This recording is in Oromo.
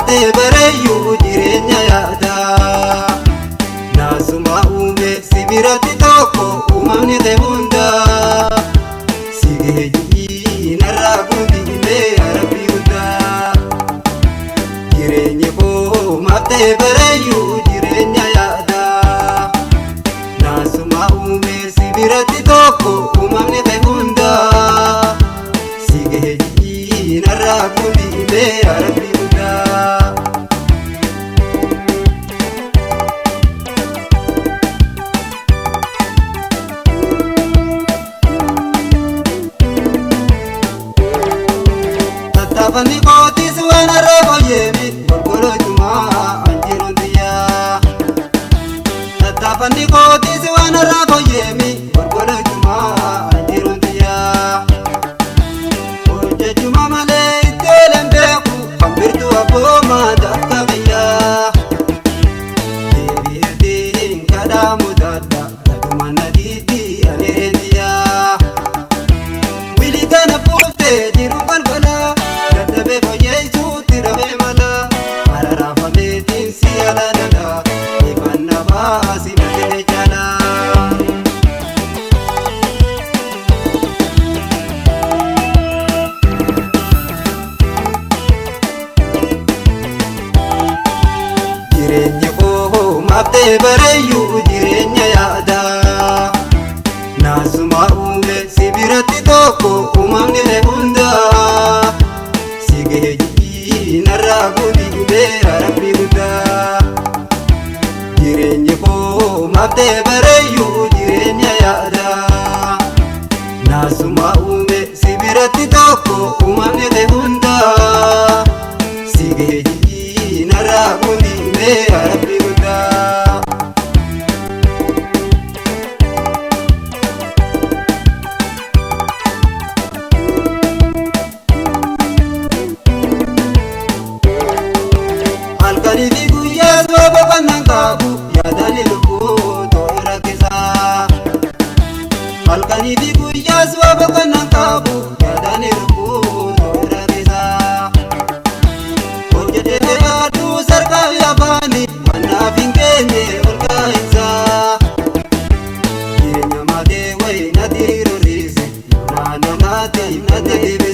Maftee bareeyyuu jireenya yaadaa. Naasuma uume si biratti tokko uumamni kee hundaa. Si geejjii narraa guutimee Rabbi guddaa. Jireenyi koo maftee bareeyyuu jireenya yaadaa. Naasuma uume si biratti tokko uumamni kee hundaa. Si geejjii narraa guutimee Rabbi guddaa. Tattaafanni kootis waan har'a fooyyeemi golgoloochumaa anjiruun xiyyaa. Tattaafanni kootis waan har'a fooyyeemi golgoloochumaa anjiruun xiyyaa. Hojjechuma malee itti oolan beeku kan birtuu abboomaa dafqa qiyyaa. Deebi'eetiin kadhaamu dadha dhaguma nadiitti ani eendiyaa. Wili kana fuuftee jiru balbala dadhabee fooyyeessuutti dhabee mala araraafameetiin si alaanala ifanna baasi malee jala. Jireenyi koo maftee bareeyyuu jireenya yaadaa. Naasuma uume si biratti tokko uumamni kee hundaa. Si geejjii narraa guutimee Rabbi guddaa. Jireenyi koo maftee bareeyyuu jireenya yaadaa. Naasuma uume si biratti tokko uumamni kee hundaa. Si geejjii narraa guutimee Rabbi guddaa. Halkanii fi guyyaa sooba qonnaan qabu yaadani lubbuu too'e rakkisaa. Halkanii fi guyyaa sooba qonnaan qabu yaadani lubbuu too'e rakkisaa. Hojjetee yaaduu sarkaa fi afaanii mannaaf hin geenye ol kaa'isaa. Jireenya maatee wayii natti rorriise naannoo namaatti natti.